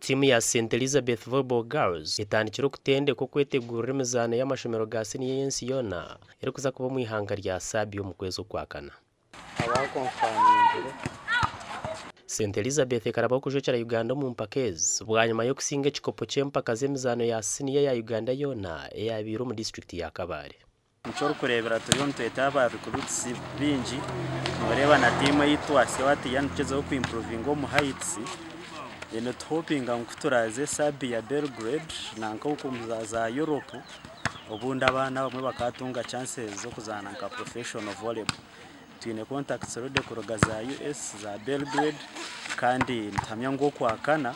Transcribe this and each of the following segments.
Tiimu ya St Elizabeth Volleyball Girls etandikire okutendekwa okwetegurira emizaano y'amashomero ga siniya ey'ensi yoona erikuza kuba omu ihanga rya Serbia omu kwezi Okwakana. St Elizabeth ekarabaho kujwekyera Uganda omu mpaka ezi bwanyima y'okusinga ekikopo ky'empaka z'emizaano ya siniya eya Uganda yoona eyabaire omu disiturikiti ya Kabale. Nikyo orikureebera turiyo nitweta aba recruits baingi, noreeba na tiimu ei twasiiba hatiiya nitukyezaho ku improvinga omu heights, nituhopinga ngu kuturaaze Serbia, Belgrade nanka okwo omu za Europe, obundi abaana abamwe bakaatunga chances z'okuzaana nka professional volleyball. Twine contacts already kuruga za US, za Belgrade kandi nituhamya ngu Okwakana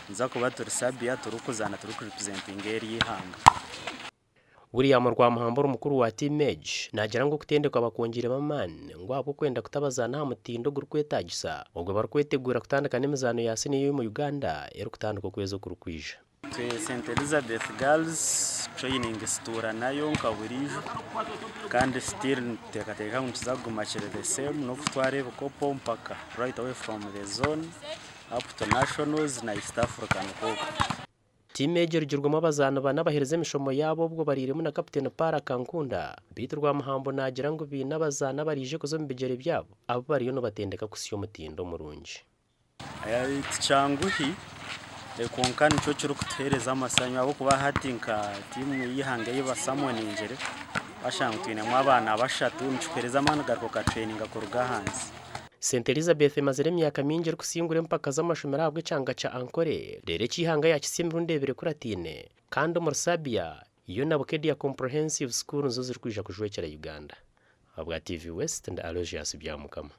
nituza kuba turi Serbia turikuzaana turikurepresentinga eri ihanga. William Rwamuhamba ori mukuru wa tiimu egi naagira ngu okutendekwa bakwongyeiremu amaani ngu ahabw'okwenda kuta abazaani aha mutindo ogurikwetaagisa obwo barikweteguura kutandika n'emizaano ya siniya ey'omu Uganda erikutandika okwezi okurikwija. Itwe St Elizabeth Girls training situura nayo nka buriijo kandi still nituteekateeka ngu nikiza kuguma kiri the same n'okutwara ebikopo mpaka right away from the zone up to nationals na East African Cup. Tiimu egi erugirwemu abazaani bana abaherize emishomo yaabo obwo bariiremu na kaputeni Paul Kankunda beitu Rwamuhambo naagira ngu baine abazaani abaraije kuza omu bigyere byabo abu bariyo nibatendeka kuhitsya omutindo murungi. Tikyanguhi kwonka nikyo kirikutuheereza amasanyu ahabw'okuba hati nka tiimu y'eihanga ei basamoningire bashanga ngu twinemu abaana bashatu nikikuheereza amaani garuka okatureyininga kuruga ahansi. St Elizabeth emazire emyaka mingi erikusingura empaka z'amashomero ahabw'ekyanga kya Ankole reero eky'eihanga yakitsya emirundi ebiri ekurataine kandi omuri Serbia yo na Bukedea Comprehensive School nizo zirikwija kujwekyera Uganda. Ahabwa TV West ndi Aloysius Byamukama.